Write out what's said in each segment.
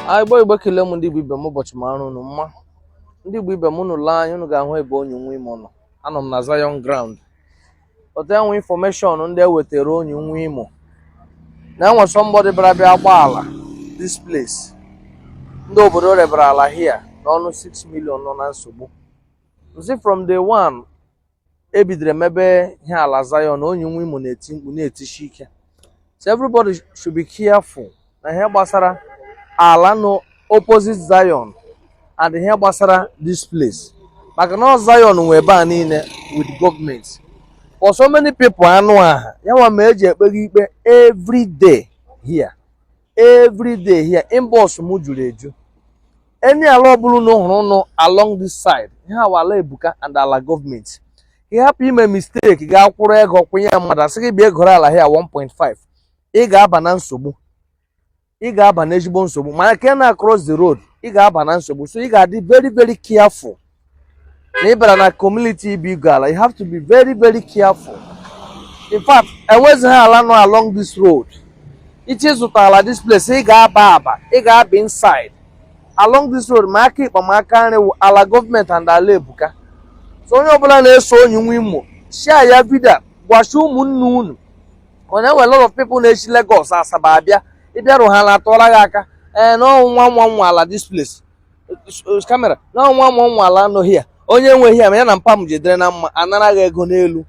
Igbo Igbo, ekele m ndị Igbo ibe m. Ụbọchị mara unu mma. Ndị Igbo ibe m, unu lee anya, unu ga-ahụ ebe onye nwe Imo nọ. Anọ m na Zion ground. Otu enwe information ndị ewetara onye nwe Imo na enwe somebody bịara bịa gba ala this place. Ndị obodo rebara ala here n'ọnụ 6 million nọ na nsogbu. Nsi from day one ebidoro mebe ihe ala Zion, onye nwe Imo na-eti mkpu, na-etisi ike. So everybody should be careful na ihe gbasara ala nọ opposite Zion and ihe gbasara this place, maka na ọ Zion nwe ebe a niile with government. For so many people, anụ aha ya nwa ma eji ekpere ikpe every day here, every day here. Inbox m juru eju. Any ala ọbụla unu hụrụ nọ along this side, ihe awa ala Ebuka and ala gọọmenti. Ị hapụ ime mistake, gaa kwụrụ ego kwụnye mmadụ, asị gị bịa egoro ala here 1.5, ị ga-aba na nsogbu, ị ga-aba n'ezigbo nsogbu. Mana ke na across the road, ị ga-aba na nsogbu. So ị ga-adị very very careful na ị bịara na community ibi igo ala. You have to be very very careful. In fact, enwezighị ala nọ along this road. Iche ịzụta ala this place, ị ga-aba aba, ị ga-aba inside along this road. Ma aka ịkpa ma aka nri wụ ala gọọmenti and ala Ebuka. So onye ọbụla na-eso onye nwe Imo, share ya video, gwachi ụmụnne unu. Ọ na-enwe a lot of people na-esi Lagos, Asaba abịa. Ịbịarụ ha na-atọrọ gị aka, ee, na nwa nwa nwa ala this place, camera na nwa nwa nwa ala anọghị ya, onye enweghị ya ma ya na mpa m jedere na mma, anara gị ego n'elu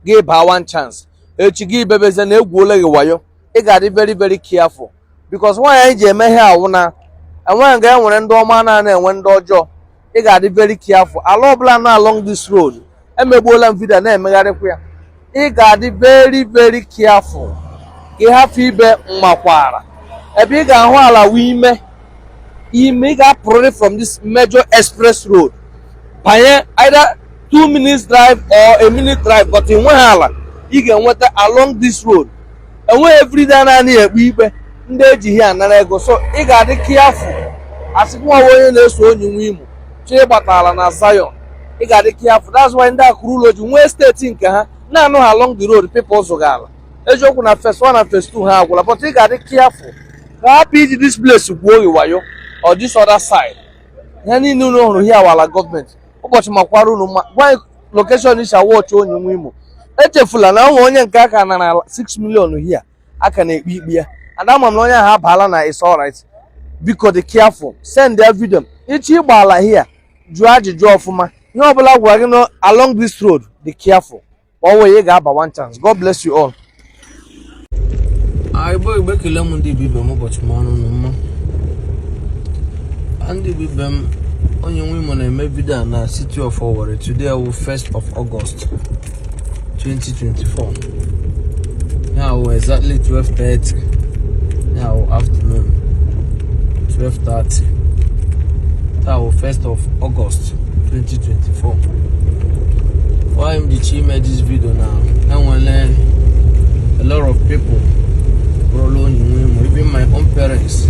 gị, baa one chance echi gị bebeze na egwuola gị wayo. Ị ga-adị very very careful, because nwaanyị anyị ji eme ihe awụ na enweghị nga enwere ndị ọma na enwe ndị ọjọọ. Ị ga-adị very careful. Ala ọbụla nọ along this road, emegbuola m video na-emegharịkwa ya. Ị ga-adị very very careful ka ị hafụ ibe mmakwara. Ebe ị ga-ahụ ala wụ ime ime, ị ga-apụrịrị from this major express road banye, either 2 minutes drive or a minute drive, but ị nweghị ala ị ga-enweta along this road. Enweghị everyday naanị ekpe ikpe ndị ejighị anara ego. So ị ga-adị careful. Asịkwa nwa onye na-eso onye nwe Imo chọọ ịgbata ala na Zion, ị ga-adị careful. That's why ndị akụrụ ụlọ ji nwee steeti nke ha na-anụ ha along the road. People zụga ala, eziokwu na phase 1 na phase 2 ha agwụla, but ị ga-adị careful ka hapụ iji this place gwuo gị wayo or this other side. Ihe niile unu hụrụ here wala gọọmenti. Ụbọchị makwara unu mma. Gwa anyị location isha watch onye nwe Imo. Echefula na onwe onye nke aka nara 6 million here, aka na-ekpe ikpe ya, and ama m na onye ahụ abaala na it's alright. Biko dị careful. Send their video. Ịchọ ịgba ala here, jụọ ajụjụ ọfụma. Ihe ọbụla gwara gị nọ along this road, dị careful. Ọ wee ị ga-aba one chance. God bless you all. Igbo Igbo, ekele m ndị Igbo ibe m. Ụbọchị mara unu mma. Ndị Igbo ibe m, onye nwe Imo na-eme video na City of Owerri. Today wụ 1st of August 2024. Ya wụ exactly 12:30, ya wụ afternoon 12:30. Taa wụ 1st of August 2024. Why m ji chi ime this video na enwere a lot of people bụrụla onye nwe Imo. Even my own parents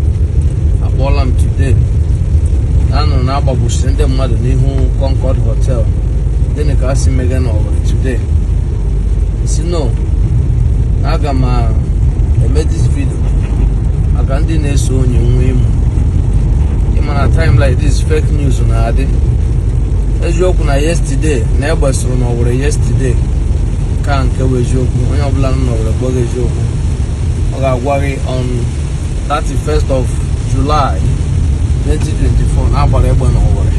akpọọla m today na anụrụ na agbagbusiri ndị mmadụ n'ihu Concord Hotel. Gịnị ka a si mege na Owerri today? Si no, na aga m eme this video maka ndị na-eso onye nwe Imo. Ịma na time like this, fake news na-adị. Eziokwu na yesterday na egbe sụrụ na Owerri yesterday, ka nke bụ eziokwu, onye ọbụla nọ n'Owerri gwa gị eziokwu, ọ ga-agwa gị on 31st of July 2024 na agbara egbe n'Owerri.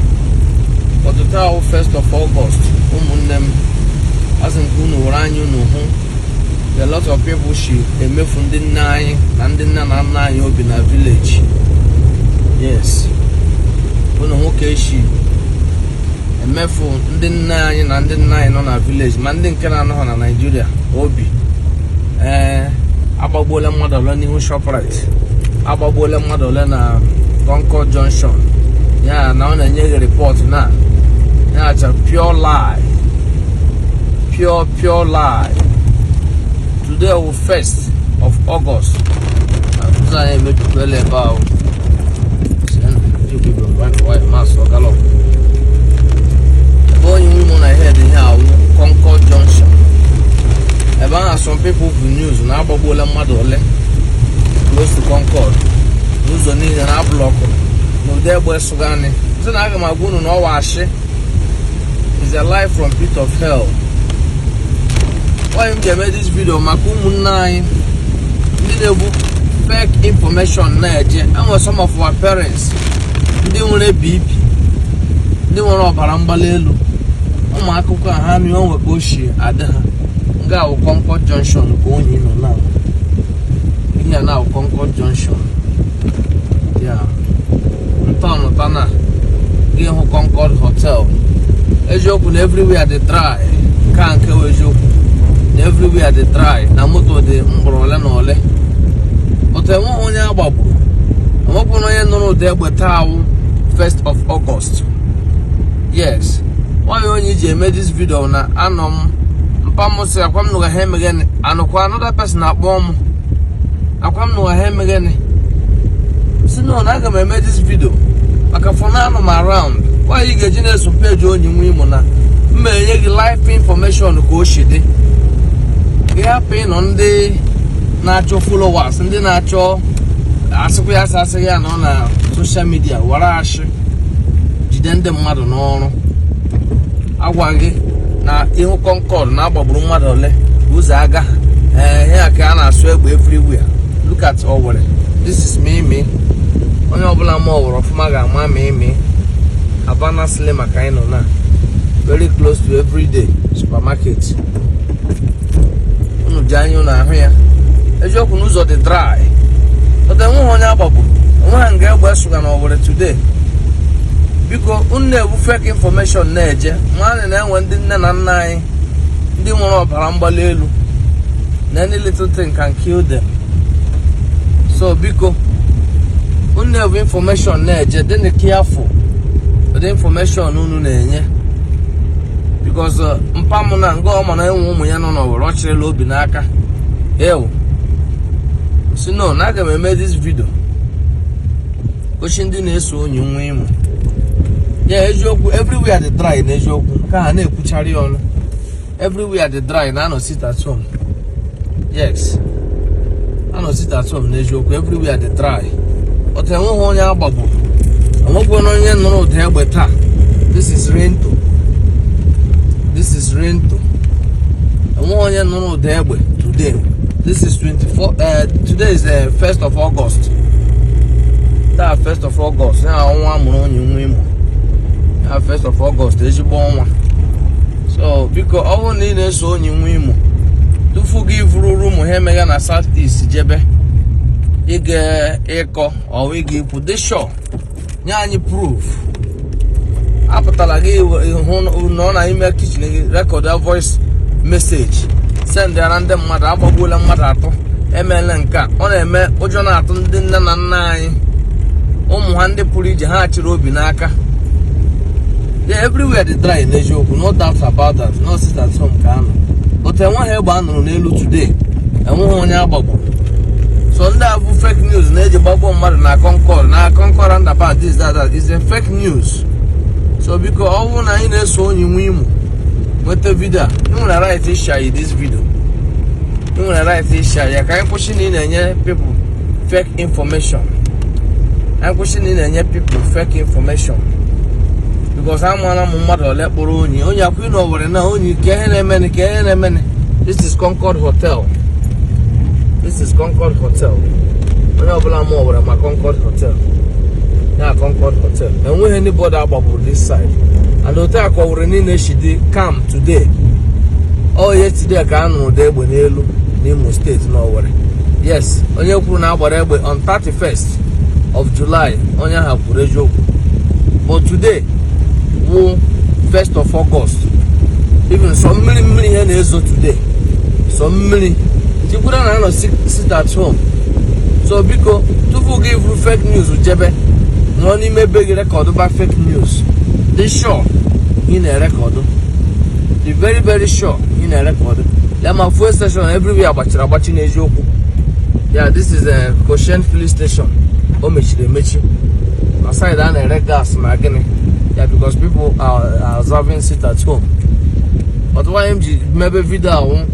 Ọtụtụ ahụ 1st of August. Ụmụnne m, asị nke unu were anya unu hụ a lot of people shi emefu ndị nne anyị na ndị nne na nna anyị obi na village. Yes, unu hụ ka esi emefu ndị nne anyị na ndị nna anyị nọ na village, ma ndị nke na-anọghị na Nigeria obi. Ee, agbagbuola mmadụ ole n'ihu Shoprite, agbagbuola mmadụ ole na Concord Junction. Ya na ọ na-enye gị report na ya acha pure lie, pure pure lie. Today wụ 1st of August. Ụzọ anyị emebikwela ebe ahụ. Masụ galop ebe onye nwe mụ na head ihe awụ Concord Junction. Ebe ahụ some people bụ news na agbagbuola mmadụ ole close to Concord. N'ụzọ niile na blockụrụ na ụdị egbe sụganị sị na aga m agwa unu na ọwa ashị is a lie from pit of hell. Why m ji eme this video? Maka ụmụnne anyị ndị na-ebu fake information na-eje. Enwere some of our parents ndị nwere BP, ndị nwere ọbara mgbali elu. Ụmụ akụkọ a ha nụ, onwe ka o si adị ha. Nga awụ Concord Junction ka onye nọ na ihe a na-awụ Concord Junction ya ntọnụta na gị hụ Concord Hotel. Eziokwu na everywhere dị dry. Nke a nke wụ eziokwu na everywhere dị dry, na moto dị mkpụrụ ole na ole, otu enweghị onye a gbagburu, enwekwana onye nụrụ ụda egbe. Taa awụ 1st of August. Yes, nwanyị onye iji eme this video na anọ m mpa m sị akwa m nụga ha emegheni. Anụkwa another person akpọ m akwa m nụga ha emegheni, si no na aga m eme this video maka for now anọ m around. Nwaanyị ga-eji na-eso page onye nwe Imo na mma enye gị live information ka o si dị. Gị hapụ ịnọ ndị na-achọ followers, ndị na-achọ asịkwa ya asị asị ya nọ na social media were ashị jide ndị mmadụ n'ọrụ. Agwa gị na ihu Concord na-agbagburu mmadụ ole ụzọ aga. Ee, ihe a ka a na-asụ egbe everywhere. Look at Owerri. This is Mimi. Onye ọbụla ma Owerri ọfụma ga-ama Mimi Havana Slim ka anyị nọ na very close to Everyday Supermarket. Unu ji anya unu ahụ ya. Eziokwu na ụzọ dị dry, but enweghị onye agbagburu, onweghị nga egbe sụga na Owerri today. Biko, unu na-ebu fake information na-eje mmadụ na-enwe ndị nne na nna anyị ndị nwere ọbara mgbali elu na any little thing can kill them. So biko, unu na-ebu information na-eje, dị careful with the information unu na-enye, because mpa m na nga ọ ma na enwe ụmụ ya nọ n'Owerri, ọ chịrịla obi n'aka ew si no na aga m eme this video gosi ndị na-eso onye nwe Imo ya. Eziokwu, everywhere dị dry. Na eziokwu ka ha na-ekwuchara ya ọnụ, everywhere dị dry na anọ sit at home. Yes, anọ sit at home. N'eziokwu, everywhere dị dry, but enweghị onye agbagburu, enwekwana onye nụrụ ụda egbe taa. This is Rento. This is Rento. Enweghị onye nụrụ ụda egbe today. This is 24, today is 1st of August. Taa 1st of August ya, ọnwa amụrụ onye nwe Imo ya, 1st of August, ezigbo ọnwa. So biko, ọ bụrụ na ị na-eso onye nwe Imo, tufu gị vụrụrụ ụmụ ha emegha na South East jebe ịga ịkọ ọ ịga ikwu, dị sure, nye anyị proof. Apụtala gị hụ nọ na ime kitchen gị record voice message sendara ndị mmadụ, agbagbuola mmadụ atọ, emeela nke a. Ọ na-eme ụjọ na-atụ ndị nne na nna anyị, ụmụ ha ndị pụrụ ije ha chịrị obi n'aka. Yeah, everywhere dị dry n'eziokwu, no doubt about that. No sit at home ka anọ, but enweghị egbe a nụrụ n'elu today, enweghị onye agbagburu. So ndị a bụ fake news na-eji gbagbuo mmadụ na Concord, na Concord roundabout, this, that, that is a fake news. So biko, ọ bụrụ na anyị na-eso onye nwe Imo nweta video a, ị nwere right ịshare this video. Ị nwere right ịshare ya ka anyị kwụsị na ị na-enye people fake information. Anyị kwụsị na ị na-enye people fake information, because amaala m mmadụ ole kpọrọ onye onye akwa ị n'Owerri na onye ka ihe na-emeni, ka ihe na-emeni. This is Concord Hotel. This is Concord Hotel. Onye ọbụla ma Owerri ma Concord Hotel ya. Concord Hotel, enweghị anybody agbagburu this side, and otu a ka Owerri niile si dị calm today. Ọ yesterday ka a nụrụ ụda egbe n'elu n'Imo Steeti na Owerri. Yes, onye kwuru na agbara egbe on 31st of July, onye ahụ kwuru eziokwu, but today wụ 1st of August. Even sọ mmiri mmiri ihe na-ezo today, sọ mmiri tikwuru na anọ sit at home. So biko, tupu gị vuru fake news jebe, nọ n'ime ebe gị record ba fake news, dị sure ị na-erecord, dị very very sure ị na-erecord ya. Ma fuel station everywhere gbachiri agbachi n'eziokwu. Yeah, this is a Coshen filling station. O mechiri emechi na side a na-ere gas na gịnị ya, because people are observing sit at home. But why m ji mebe video ahụ,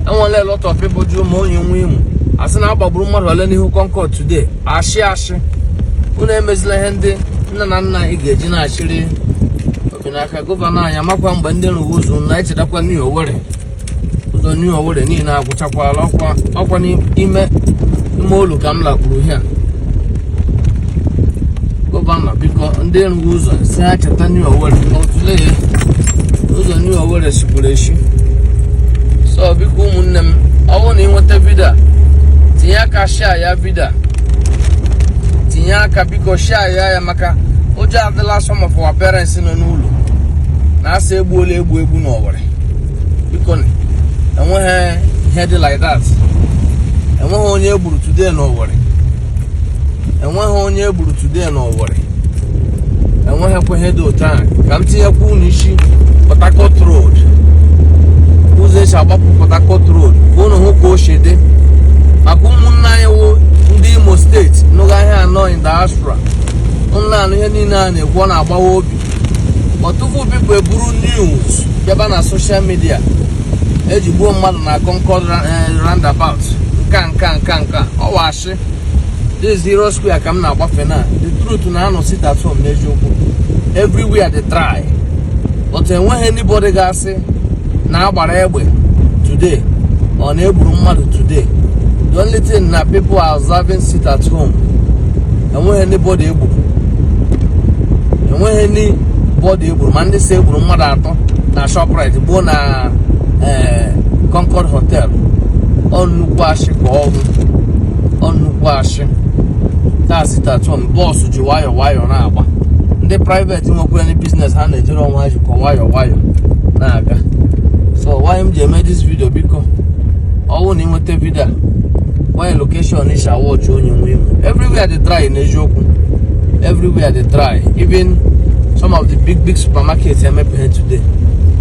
enwere a lot of people jụrụ ma onye nwe Imo asị na agbagburu mmadụ ole n'ihu Concord today. Ashị ashị. Unu emezila ihe ndị nne na nna anyị ga-eji na-achịrị obi n'aka. Governor anyị amakwa mgbe ndị rụrụ ụzọ na-echetakwa New Owerri, ụzọ New Owerri niile agwụchakwala. Ọkwa n'ime ime olu ka m lakpuru here. Governor, biko, ndị rụrụ ụzọ si ha cheta New Owerri. Otule ụzọ New Owerri sikwuru eshi. So biko, ụmụnne m, ọ bụrụ na ị nweta video a, tinye aka share ya. Video a, tinye aka, biko, share ya, maka ụjọ adịla some of our parents nọ n'ụlọ na asị egbuola egbu egbu n'Owerri. Biko, enweghị ihe dị like that. Enweghị onye egburu today n'Owerri. Enweghị onye egburu today n'Owerri. Enweghịkwa ihe dị otu ahụ. Ka m tinyekwa unu isi Port Harcourt Road, ụzọ esi agbapụ Port Harcourt Road, ka unu hụ ka o si dị, maka ụmụnne anyị wụ ndị Imo State nụga ihe anọ in diaspora. Nna, anụ ihe niile a na-ekwu, ọ na-agbawa obi. Ọtụtụ people eburu news bịaba na social media, eji gbuo mmadụ na Concord roundabout, nka nka nka nka ọwashi. This Zero Square ka m na-agbafe na the truth na anọ sit at home. N'eziokwu, everywhere dey dry, but enweghị anybody ga-asị na agbara egbe today ọ na-egburu mmadụ today. The only thing na people are observing sit at home. Enweghị anybody egburu, enweghị anybody egburu. Ma ndị si egburu mmadụ atọ na Shoprite, gbuo na Concord Hotel, ọ nnukwu ashị ka ọnwụ, ọ nnukwu ashị. Taa sit at home, bus ji nwayọọ nwayọọ na-agba. Ndị private nwekwara ndị business ha na-ejere onwe ha jikwa nwayọọ nwayọọ na-aga. So why m ji eme this video, biko, ọ bụrụ na ị nweta video a, why location isha watch onye nwe Imo. Everywhere dey dry. N'eziokwu, everywhere dey dry. Even some of the big big supermarkets emepeghe today.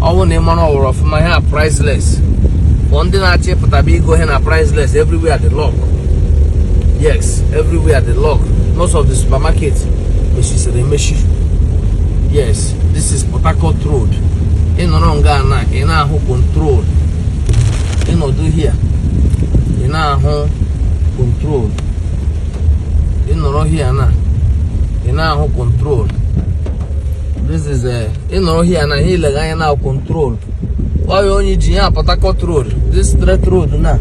Ọ bụrụ na ị mara ọwụrụ ọfụma, ihe a Priceless, for ndị na-achọ ịpụtaba igo ihe na Priceless, everywhere dey lock. Yes, everywhere dey lock. Most of the supermarkets mechisiri emechi. Yes, this is Port Harcourt Road. Ị nọrọ nga na ị na-ahụ control. Ịnọdụ here, ị na-ahụ control. Ị nọrọ here na ị na-ahụ control. This is a ị nọrọ here na ihe ilega anya na control. Ọya onye ji ya Port Harcourt Road, this straight road na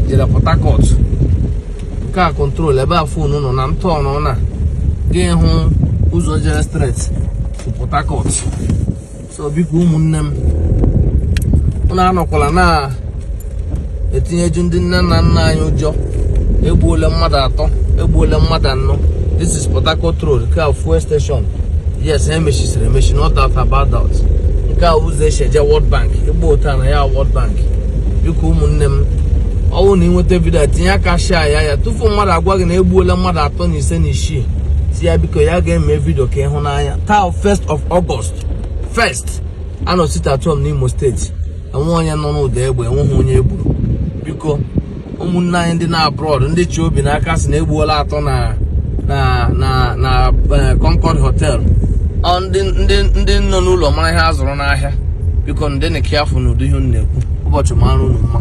jere Port Harcourt. Nke a control ebe a phone nọ na ntọọnụ na gị hụ ụzọ jere straight to Port Harcourt. So biko, ụmụnne m, unu anọkwala na etinyeju ndị nne na nna anyị ụjọ, egbuole mmadụ atọ, egbuole mmadụ anọ. This is Port Harcourt Road. Nke a fuel station. Yes, emechisiri emechi, no doubt about that. Nke a ụzọ esi eje World Bank. Igba ụta na ya World Bank. Biko, ụmụnne m, ọ bụrụ na ị nweta video, tinye aka share ya tupu mmadụ agwa gị na egbuola mmadụ atọ na ise na isii. Si ya biko, ya ga-eme video ka ịhụnanya. Taa 1st of August, first anọ sit at home n'Imo State, enwe onye nọ n'ụda egbe, enweghị onye egburu. Biko, ụmụnne anyị ndị na abroad, ndị chi obi n'aka si na egbuola atọ na Concord Hotel, ọ ndị nọ n'ụlọ mara ihe a zụrụ n'ahịa. Biko, ndị na careful n'ụdị ihe unu na-ekwu. Ụbọchị mara unu mma.